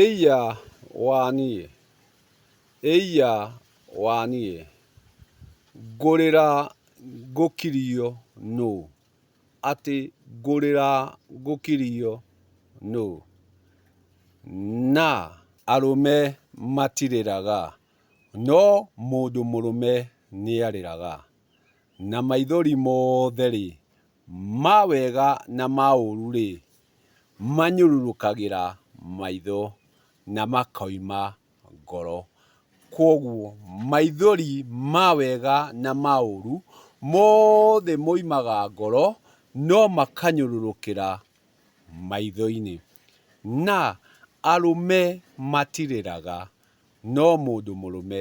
Ĩiya wa niĩ, ĩiya wa niĩ, ngũrĩra ngũkirio nũ, atĩ ngũrĩra ngũkirio nũ, na arũme matirĩraga, no mũndũ mũrũme nĩarĩraga, na maithori mothe-rĩ, ma wega na ma ũru-rĩ, manyũrũrũkagĩra maitho na makoima ngoro. Kwoguo maithori ma wega na ma ũru mothe moimaga ngoro no makanyũrũrũkĩra maitho-inĩ. Na arũme matirĩraga no mũndũ mũrũme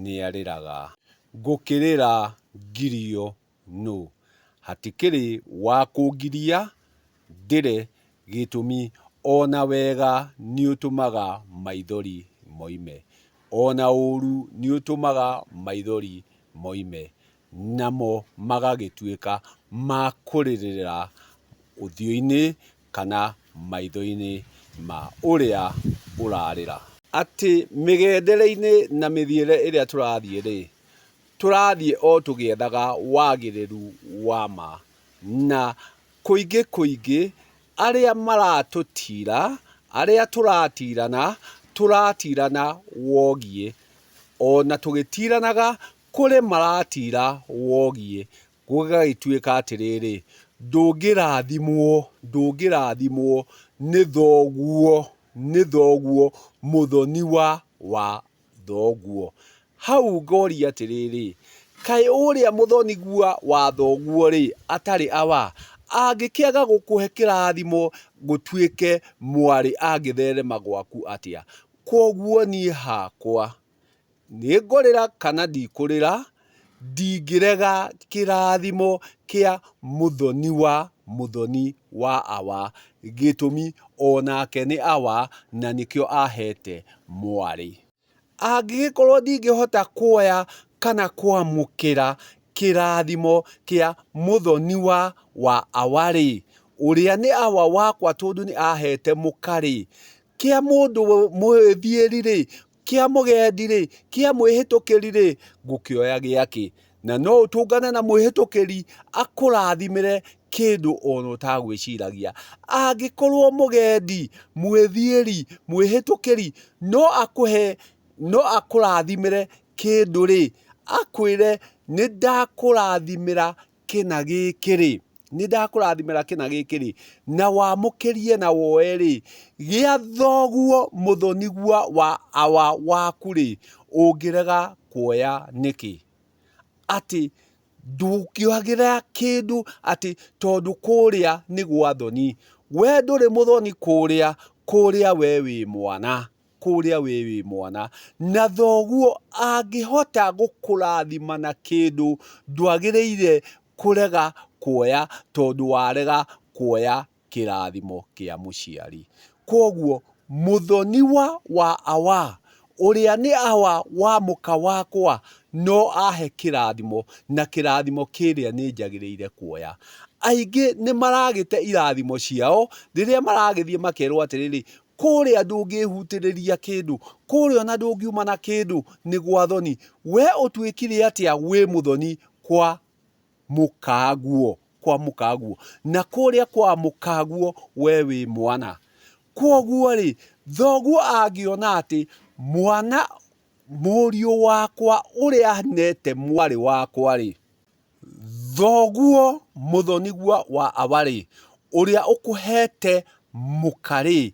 nĩarĩraga. Ngũkĩrĩra ngirio nũ? Hatikĩrĩ wa kũngiria ndĩre gĩtũmi ona wega nĩũtũmaga maithori moime, ona ũru nĩũtũmaga maithori moime, namo magagĩtuĩka ma kũrĩrĩra ũthiũ-inĩ kana maitho-inĩ ma ũrĩa ũrarĩra. Atĩ mĩgendere-inĩ na mĩthiĩre ĩrĩa tũrathiĩ-rĩ, Tũrathiĩ o tũgĩethaga wagĩrĩru wa ma, na kũingĩ kũingĩ arĩa maratũtira, arĩa tũratirana, tũratirana wogiĩ. O na tũgĩtiranaga, kũrĩ maratira wogiĩ, gũgagĩtuĩka atĩrĩrĩ, ndũngĩrathimwo, ndũngĩrathimwo nĩ thoguo, nĩ thoguo mũthoniwa wa thoguo. Hau ngoria atĩrĩrĩ, kaĩ ũrĩa mũthonigua wa thoguo-rĩ, atarĩ awa? Angĩkĩaga gũkũhe kĩrathimo gũtuĩke mwarĩ angĩtherema gwaku atĩa? Kwoguo niĩ hakwa, nĩngũrĩra kana ndikũrĩra, ndingĩrega kĩrathimo kĩa mũthoniwa mũthoni wa awa, gĩtũmi onake nĩ awa na nĩkĩo ahete mwarĩ. Angĩgĩkorwo ndingĩhota kuoya kana kwamũkĩra kĩrathimo kĩa mũthoniwa wa awa-rĩ, ũrĩa nĩ awa wakwa tondũ nĩ ahete mũka-rĩ, kĩa mũndũ mwĩthiĩri-rĩ, kĩa mũgendi-rĩ, kĩa mwĩhĩtũkĩri-rĩ, ngũkĩoya gĩakĩ? Na no ũtũngane na mwĩhĩtũkĩri akũrathimĩre kĩndũ ona ũtagwĩciragia. Angĩkorwo mũgendi, mwĩthiĩri, mwĩhĩtũkĩri no akũhe, no akũrathimĩre kĩndũ-rĩ, akwĩre nĩ ndakũrathimĩra kĩna gĩkĩ-rĩ, nĩ ndakũrathimĩra kĩna gĩkĩ-rĩ, na wamũkĩrie na woe-rĩ, gĩa thoguo mũthonigua wa awa waku-rĩ, ũngĩrega kuoya nĩkĩ? Atĩ ndũngĩagĩra kĩndũ atĩ tondũ kũrĩa nĩ gwa thoni. We ndũrĩ mũthoni kũrĩa, kũrĩa we wĩ mwana, kũrĩa we wĩ mwana. Na thoguo angĩhota gũkũrathima na kĩndũ ndwagĩrĩire kũrega kuoya tondũ warega kuoya kĩrathimo kĩa mũciari. Kwoguo mũthoniwa wa awa, ũrĩa nĩ awa wa mũka wakwa, no ahe kĩrathimo, na kĩrathimo kĩrĩa nĩ njagĩrĩire kuoya. Aingĩ nĩ maragĩte irathimo ciao, rĩrĩa maragĩthiĩ makerwo atĩrĩrĩ, kũrĩa ndũngĩhutĩrĩria kĩndũ, kũrĩa ona ndũngiuma na kĩndũ, nĩ gwa thoni. We ũtuĩkire atĩa wĩ mũthoni kwa mũkaguo, kwa mũkaguo, na kũrĩa kwa mũkaguo we wĩ mwana. Kwoguo-rĩ, thoguo angĩona atĩ mwana, mũriũ wakwa ũrĩa nete mwarĩ wakwa-rĩ, thoguo mũthonigua wa awa-rĩ, ũrĩa ũkũhete mũka-rĩ,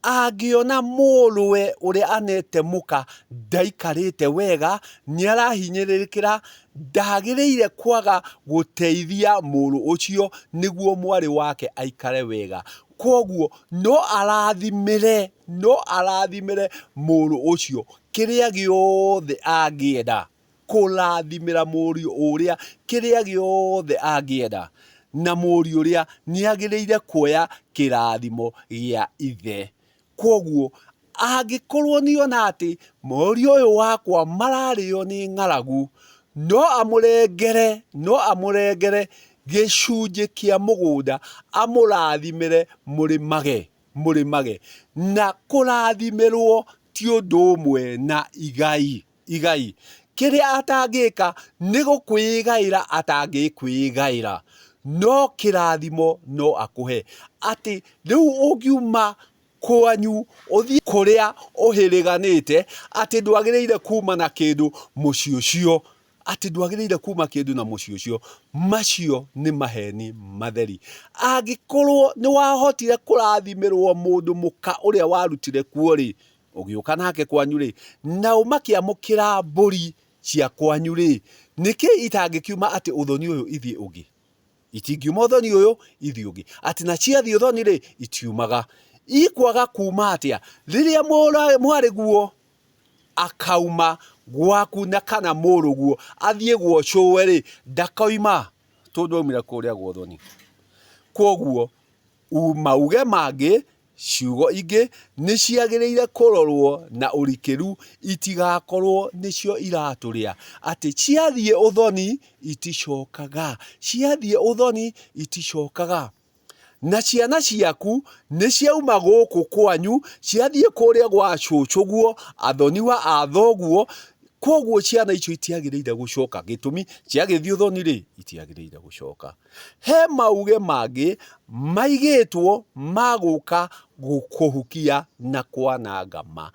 Angĩona mũrũwe ũrĩa anete mũka ndaikarĩte wega, nĩarahinyĩrĩrĩkĩra, ndagĩrĩire kwaga gũteithia mũrũ ũcio nĩguo mwarĩ wake aikare wega. Kwoguo no arathimĩre, no arathimĩre mũrũ ũcio kĩrĩa gĩothe angĩenda. Kũrathimĩra mũriũ ũrĩa kĩrĩa gĩothe angĩenda, na mũriũ ũrĩa nĩagĩrĩire kuoya kĩrathimo gĩa ithe. Kwoguo angĩkorwo nĩona atĩ mũriũ ũyũ wakwa mararĩo nĩ ng'aragu, no amũrengere, no amũrengere gĩcunjĩ kĩa mũgũnda amũrathimĩre mũrĩmage. mũrĩmage. Na kũrathimĩrwo ti ũndũ ũmwe na igai. Igai. Kĩrĩa atangĩka nĩ gũkwĩgaĩra atangĩkwĩgaĩra, no kĩrathimo no akũhe. Atĩ rĩu ũngiuma kwanyu ũthiĩ kũrĩa ũhĩrĩganĩte, atĩ ndwagĩrĩire kuma na kĩndũ mũciĩ ũcio, atĩ ndwagĩrĩire kuma kĩndũ na mũciĩ ũcio, macio nĩ maheni matheri. Angĩkorwo nĩ wahotire kũrathimĩrwo mũndũ mũka ũrĩa warutire kuo-rĩ, ũgĩũka nake kwanyu-rĩ, nao makĩamũkĩra mbũri cia kwanyu-rĩ, nĩkĩ itangĩkiuma atĩ ũthoni ũyũ ithiĩ ũngĩ? Itingiuma ũthoni ũyũ ithiĩ ũngĩ. Atĩ na ciathiĩ ũthoni-rĩ, itiumaga. Ikwaga kuuma atĩa rĩrĩa mwarĩguo akauma gwaku na kana mũrũguo athiĩ gwa cũwe-rĩ, ndakoima tondũ aumire kũrĩa gwa ũthoni. Kwoguo mauge mangĩ, ciugo ingĩ, nĩ ciagĩrĩire kũrorwo na ũrikĩru itigakorwo nĩcio iratũrĩa. Atĩ ciathiĩ ũthoni iticokaga, ciathiĩ ũthoni iticokaga. Na ciana ciaku nĩ ciauma gũkũ kwanyu ciathiĩ kũrĩa gwa cũcũguo, athoniwa a thoguo, kwoguo ciana icio itiagĩrĩire gũcoka. Gĩtũmi ciagĩthiĩ ũthoni-rĩ, itiagĩrĩire gũcoka. He mauge mangĩ maigĩtwo ma gũka kũhukia na kwananga ma,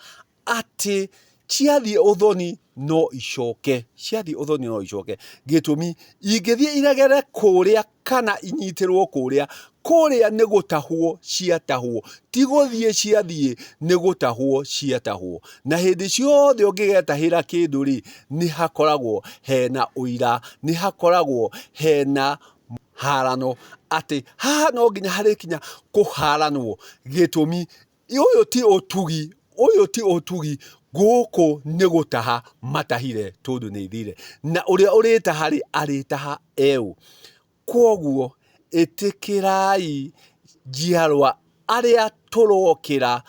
atĩ ciathiĩ ũthoni no icoke, ciathiĩ ũthoni no icoke. Gĩtũmi, ingĩthiĩ iregere kũrĩa kana inyitĩrwo kũrĩa, kũrĩa nĩ gũtahwo ciatahwo, ti gũthiĩ ciathiĩ, nĩ gũtahwo ciatahwo. Na hĩndĩ ciothe ũngĩgetahĩra kĩndũ-rĩ, nĩ hakoragwo hena ũira, nĩ hakoragwo hena harano, atĩ haha no nginya harĩkinya kũharanwo. Gĩtũmi, ũyũ ti ũtugi, ũyũ ti ũtugi, gũkũ nĩ gũtaha matahire tondũ nĩ ithire. Na ũrĩa ũrĩtaha-rĩ, arĩtaha e ũ? Kwoguo ĩtĩkĩrai njiarwa arĩa tũrokĩra,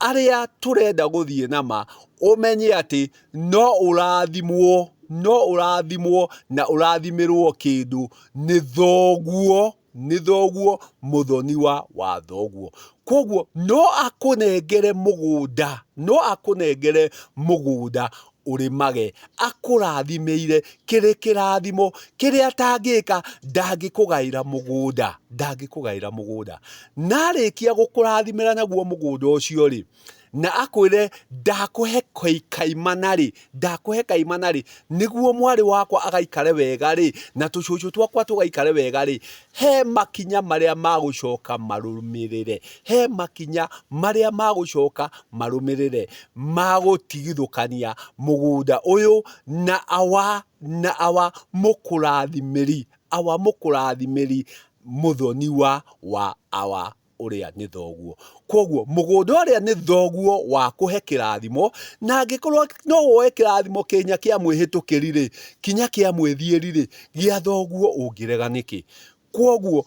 arĩa tũrenda gũthiĩ na ma, ũmenye atĩ no ũrathimwo, no ũrathimwo na ũrathimĩrwo kĩndũ nĩ thoguo, nĩ thoguo mũthoniwa wa thoguo. Kwoguo no akũnengere mũgũnda, no akũnengere mũgũnda ũrĩmage, akũrathimĩire kĩrĩ kĩrathimo, kĩrĩa atangĩka ndangĩkũgaĩra mũgũnda, ndangĩkũgaĩra mũgũnda. Na arĩkia gũkũrathimĩra naguo mũgũnda ũcio rĩ, na akwĩre ndakũhe kaimana rĩ, ndakũhe kaimana rĩ, nĩguo mwarĩ wakwa agaikare wega rĩ, na tũcũcũ twakwa tũgaikare wega rĩ, he makinya marĩa magũcoka marũmĩrĩre, he makinya marĩa magũcoka marũmĩrĩre ma gũtigithũkania mũgũnda ũyũ na awa na awa mũkũrathimĩri, awa mũkũrathimĩri mũthoniwa wa awa ũrĩa nĩ thoguo. Kwoguo mũgũnda ũrĩa nĩ thoguo wakũhe kĩrathimo, na angĩkorwo no woe kĩrathimo kĩnya kĩa mwĩhĩtũkĩri rĩ, kinya kĩa mwĩthiĩri rĩ, gĩa thoguo ũngĩrega nĩkĩ? Kwoguo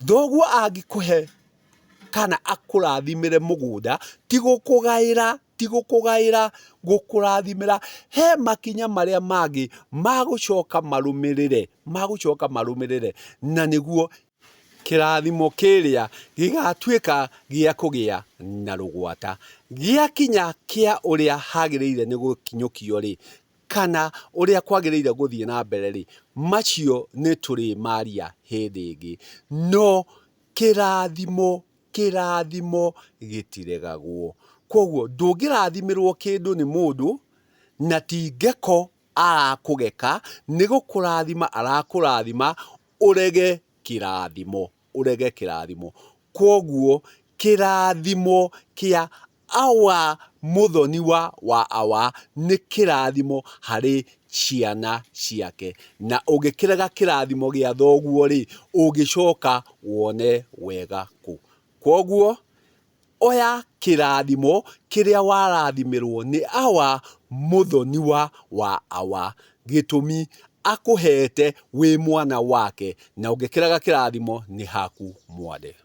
thoguo angĩkũhe kana akũrathimĩre mũgũnda, ti gũkũgaĩra, ti gũkũgaĩra, gũkũrathimĩra, he makinya marĩa mangĩ magũcoka marũmĩrĩre, magũcoka marũmĩrĩre, na nĩguo Kĩrathimo kĩrĩa gĩgatuĩka gĩa kũgĩa na rũgwata. Gĩakinya kĩa ũrĩa hagĩrĩire nĩ gũkinyũkio-rĩ, kana ũrĩa kwagĩrĩire gũthiĩ na mbere-rĩ, macio nĩ tũrĩmaria hĩndĩ ĩngĩ. No kĩrathimo, kĩrathimo gĩtiregagwo. Kwoguo ndũngĩrathimĩrwo kĩndũ nĩ mũndũ, na ti ngeko arakũgeka, nĩ gũkũrathima arakũrathima, ũrege kĩrathimo, ũrege kĩrathimo. Kwoguo kĩrathimo kĩa awa mũthoniwa wa awa nĩ kĩrathimo harĩ ciana ciake. Na ũngĩkĩrega kĩrathimo gĩa thoguo-rĩ, ũngĩcoka wone wega kũ? Kwoguo Oya kĩrathimo kĩrĩa warathimĩrwo nĩ Awa mũthoniwa wa Awa, gĩtũmi akũhete wĩ mwana wake, na ũngĩkĩrega kĩrathimo nĩ haku mwande.